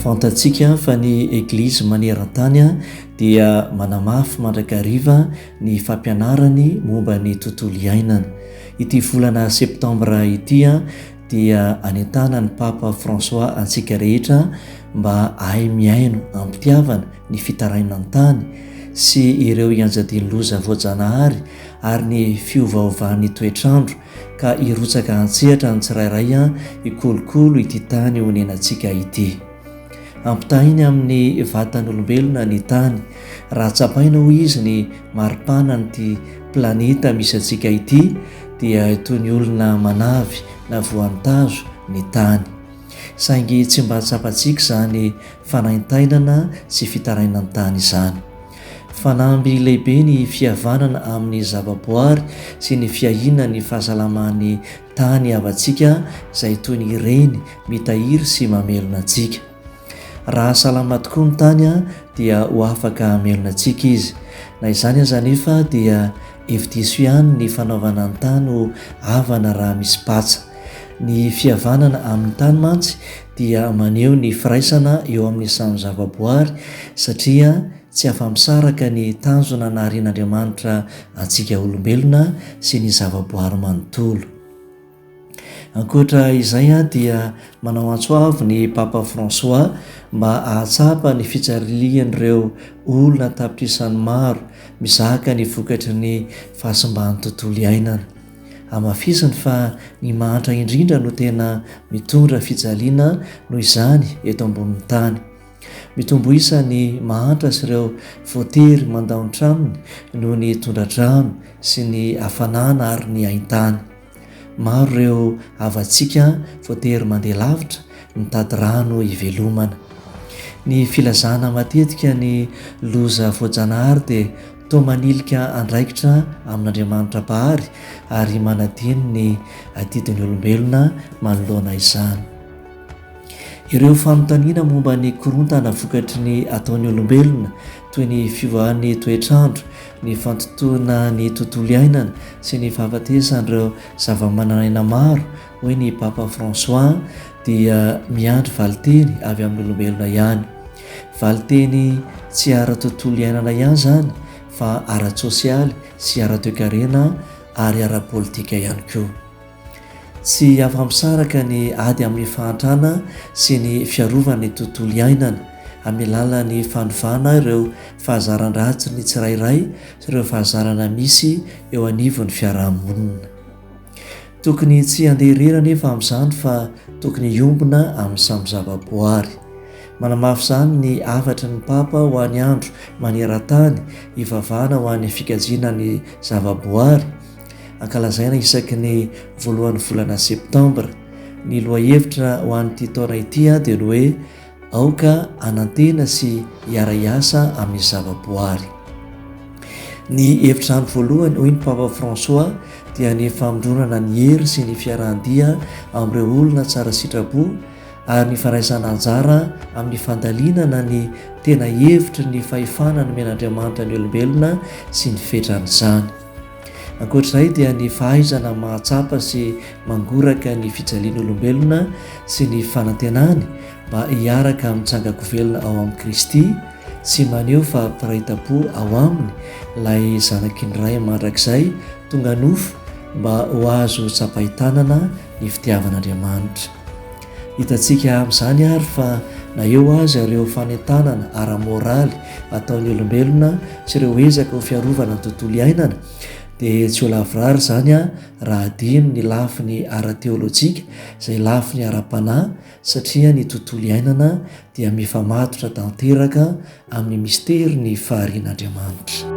Fantatsika fa ny Eglizy maneran-tany dia manamafy mandrakariva ny fampianarany momba ny tontolo iainana. Ity volana septambra ity dia anentanan'ny Papa François antsika rehetra mba hahay mihaino am-pitiavana ny fitarainan'ny tany sy ireo ianjadian'ny loza voajanahary ary ny fiovaovan'ny toetr'andro ka hirotsaka an-tsehatra ny tsirairay hikolokolo ity tany onenantsika ity. Ampitahainy amin'ny vatan'olombelona ny tany. Raha tsapaina hoy izy ny maripanan'ity planeta misy antsika ity dia toy ny olona manavy na voan'ny tazo ny tany. Saingy tsy mba tsapantsika izany fanaintainana sy fitarainan'ny tany izany. Fanamby lehibe ny fihavanana amin'ny zavaboary sy ny fiahiana ny fahasalaman'ny tany havantsika izay toy ny reny mitahiry sy mamelona antsika. Raha salama tokoa ny tany dia ho afaka hamelona antsika izy. Na izany aza anefa dia hevi-diso ihany ny fanaovana ny tany ho havana raha misy patsa. Ny fihavanana amin'ny tany mantsy dia maneho ny firaisana eo amin'ny samy zavaboary satria tsy afa-misaraka ny tanjona naharian'Andriamanitra antsika olombelona sy ny zavaboary manontolo. Ankoatra izay dia manao antso avo ny Papa François mba hahatsapa ny fitsarilian'ireo olona an-tapitrisany maro mizaka ny vokatry ny fahasimban'ny tontolo iainana. Hamafisiny fa ny mahantra indrindra no tena mitondra fijaliana noho izany eto ambonin'ny tany. Mitombo isa ny mahantra sy ireo voatery mandao ny tranony noho ny tondra-drano sy ny hafanana ary ny haintany. Maro ireo havantsika voatery mandeha lavitra mitady rano hivelomana. Ny filazana matetika ny loza voajanahary dia toa manilika andraikitra amin'Andriamanitra Mpahary ary manadino ny adidin'ny olombelona manoloana izany. Ireo fanontaniana momba ny korontana vokatry ny ataon'ny olombelona, toy ny fiovan'ny toetr'andro, ny fandotoana ny tontolo iainana sy ny fahafatesan'ireo zavamananaina maro, hoy ny Papa François, dia miandry valinteny avy amin'ny olombelona ihany. Valinteny tsy ara-tontolo iainana ihany izany fa ara-tsosialy sy ara-toekarena ary ara-politika ihany koa. Tsy afa-misaraka ny ady amin'ny fahantrana sy ny fiarovana ny tontolo iainana, amin'ny alalan'ny fanovana ireo fahazaran-dratsin'ny tsirairay sy ireo fahazarana misy eo anivon'ny fiarahamonina. Tokony tsy handeha irery anefa amin'izany fa tokony hiombona amin'ny samy zavaboary. Manamafy izany ny hafatry ny Papa ho an'ny andro maneran-tany hivavahana ho an'ny fikajiana ny zavaboary, Ankalazaina isaky ny voalohan'ny volana septambra. Ny lohahevitra ho an'ity taona ity dia ny hoe Aoka hanantena sy hiara-hiasa amin'ny zavaboary. Ny hevitr'izany voalohany, hoy ny Papa François, dia ny famondronana ny hery sy ny fiarahan-dia amin'ireo olona tsara sitrapo ary ny fandraisana anjara amin'ny fandalinana ny tena hevitry ny fahefana nomen'Andriamanitra ny olombelona sy ny fetran'izany. Ankoatra izay dia ny fahaizana mahatsapa sy mangoraka ny fijalian'olombelona sy ny fanantenany mba hiaraka mitsangan-kovelona ao amin'i Kristy sy maneho fa mpiray tampo ao Aminy ilay Zanaky ny Ray mandrakizay tonga nofo mba ho azo tsapain-tanana ny fitiavan'Andriamanitra. Hitantsika amin'izany àry fa na eo aza ireo fanentanana ara-môraly ataon'ny olombelona sy ireo ezaka ho fiarovana ny tontolo iainana, dia tsy ho lavorary izany raha hadino ny lafiny ara-teôlôjika, izay lafiny ara-panahy, satria ny tontolo iainana dia mifamatotra tanteraka amin'ny misterin'ny faharian'Andriamanitra.